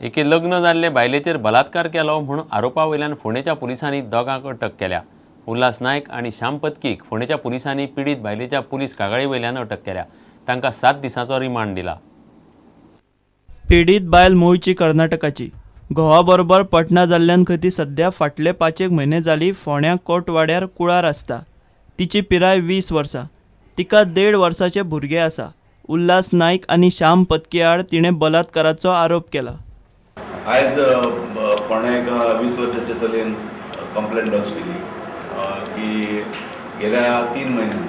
एके लग्न जाल्ले बायलेचेर बलात्कार केलो म्हूण आरोपा वयल्यान फोंडेच्या पुलिसांनी दोगांक अटक केल्या. उल्हास नायक आनी श्याम पत्कीक फोंडेच्या पुलिसांनी पिडीत बायलेच्या पुलीस कागाळी वयल्यान अटक केल्या. तांकां 7 दिसांचो रिमांड दिला. पिडीत बायल मुळची कर्नाटकाची. घोवा बरोबर पटना जाल्ल्यान खंय ती सद्या फाटले 5 म्हयने जाली फोंड्या कोटवाड्यार कुळार आसता. तिची पिराय 20 वर्सां. तिका 1.5 वर्साचें भुरगें आसा. उल्हास नायक आनी श्याम पत्की आड तिणें बलात्काराचो आरोप केला. आयज फोंड्या एका 20 वर्साच्या चलयेन कंप्लेंट लॉन्च केली की गेल्या 3 म्हयन्यान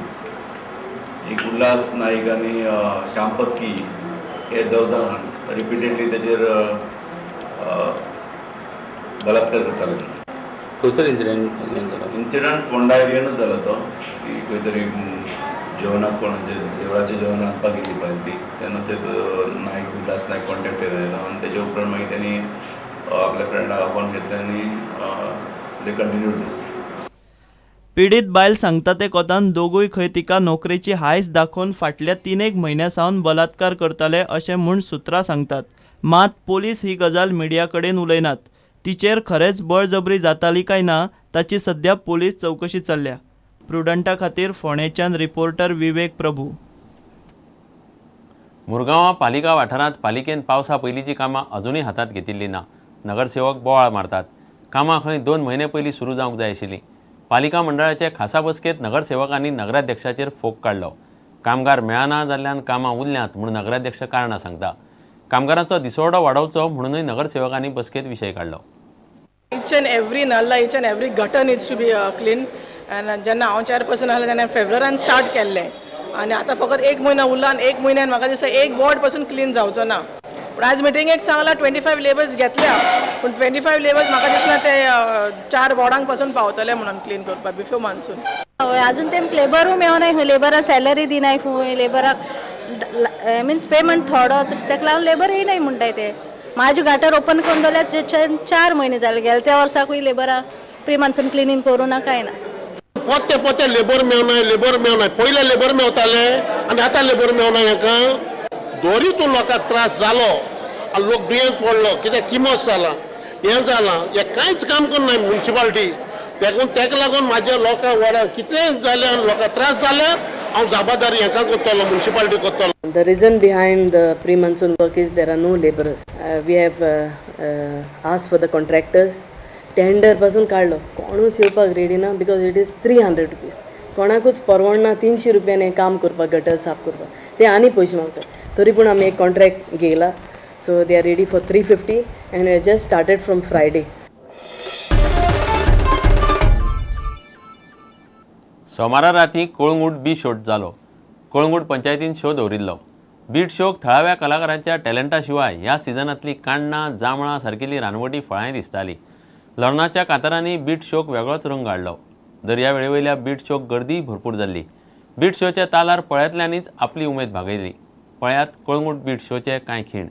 एक उल्हास नाईक आनी श्याम पत्की हे दोग जाण रिपिटेडली तेचेर बलात्कार करताले. खंयसर इन्सिडंट? इन्सिडंट फोंडा एरियानूच जालो तो, की खंय तरी जेवणाक कोणाचे देवळाचें जेवण रांदपाक गेली बायल ती, तेन्ना ते नायक उल्हास नायक कॉन्टेक्ट आयलो आनी तेजे उपरांत मागीर तेणी आपल्या फ्रेंडाक आपोवन घेतलें आनी they continue दीस. पिडीत बायल सांगता ते कोतान दोगूय खंय तिका नोकरेची हायस दाखोवन फाटल्या 3 म्हयन्यां सावन बलात्कार करताले अशें म्हूण सुत्रां सांगतात. मात पोलीस ही गजाल मिडिया कडेन उलयनात. तिचेर खरेंच बळजबरी जाताली काय ना ताची सद्या पोलीस चवकशी चल्ल्या. प्रुडंटा खातीर फोंडेच्यान रिपोर्टर विवेक प्रभू. मुरगांवां पालिका वाठारांत पालिकेन पावसा पयलींची कामां अजुनूय हातांत घेतिल्ली ना. नगरसेवक बोवाळ मारतात. कामां खंय 2 म्हयने पयलीं सुरू जावंक जाय आशिल्लीं. पालिका मंडळाचे खासा बसकेंत नगरसेवकांनी नगराध्यक्षाचेर फोग काडलो. कामगार मेळना जाल्ल्यान कामां उरल्यांत म्हूण नगराध्यक्ष कारणां सांगता. कामगारांचो दिसवडो वाडोवचो म्हणूनय नगरसेवकांनी बसकेंत विशय काडलो. Each and every nullah, each and every gutter needs to be clean. And जेन्ना हांव चेअरपर्सन आसलें तेन्ना फेब्रुवारान स्टार्ट केल्लें आनी आतां फकत 1 म्हयनो उरला आनी 1 म्हयन्यान म्हाका दिसता 1 वॉर्ड पासून क्लीन जावचो ना. पूण आयज मिटिंगेक सांगलां 25 लेबर्स घेतल्या, पूण 25 लेबर्स म्हाका दिसना ते 4 वॉर्डांक पासून पावतले म्हणून क्लीन करपाक बिफोर मान्सून. हय, अजून ते लेबरूय मेळनाय, खंय लेबराक सॅलरी दिनाय, खंय लेबराक मिन्स पेमेंट थोडो, ताका लागून लेबर येयनाय म्हणटाय ते. म्हाजे गाटर ओपन करून जाल्यार 4 म्हयने जाले, गेले त्या वर्साकूय लेबराक प्री मान्सून क्लिनींग करूं ना कांय ना. पोते पोते लेबर मेळनाय, लेबर मेळनाय. पयले लेबर मेळटाले आनी आतां लेबर मेळना. हेका दोरी तूं लोकांक त्रास जालो आनी लोक दुयेंत पडलो, कित्याक किमोस जाला, हें जालां, हें कांयच काम करनाय म्युनिसिपालिटी. तेका लागून म्हाज्या लोकांक वडा कितलेंय जालें आनी लोकांक त्रास जाल्यार हांव जबाबदारी हेका करतलो, म्युनिसिपालिटी करतलो. The reason behind the pre-monsoon work is there are no laborers. We have asked for the contractors. Tender पासून काडलो, कोणूच येवपाक रेडी ना because it is 300 rupees. कोणाकूच परवडना 300 रुपयान हें काम करपाक, गटर साफ करपाक, ते आनी पयशे मागतात. तरी पूण आमी एक contract घेयला, so they are ready for 350 and we just started from Friday. सोमारा राती कळंगूट बीच शो जालो. कळंगूट पंचायतीन शो दवरिल्लो. बीट शोक थळाव्या कलाकारांच्या टॅलंटा शिवाय ह्या सिजनांतली काण्णां, जांबळां सारकिल्लीं रानवटी फळांय दिसतालीं. लग्नाच्या कातारांनी बीट शोक वेगळोच रंग हाडलो. दर्यावेळेवयल्या बीट शोक गर्दी भरपूर जाल्ली. बीट शोच्या तालार पळयतल्यांनीच आपली उमेद भागयली. पळयात कळंगूट बीट शोचे कांय खीण.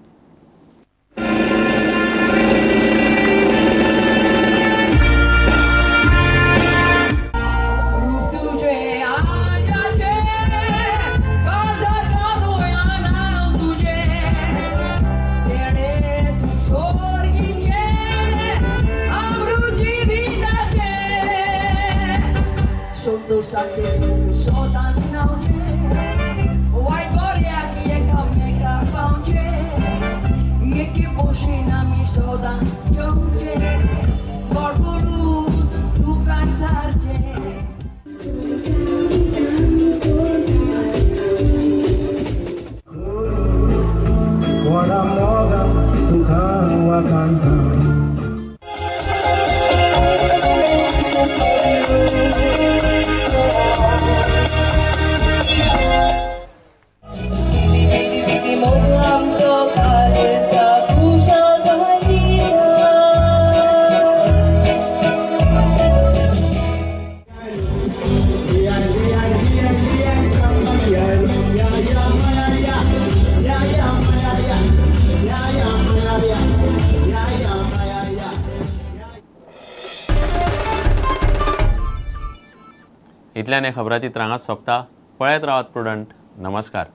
इतल्यान हे खबराची त्रांगात सोंपता. पळयत रावात प्रुडंट. नमस्कार.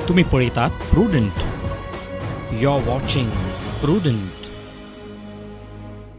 तुमी पळयतात Prudent. You are watching Prudent.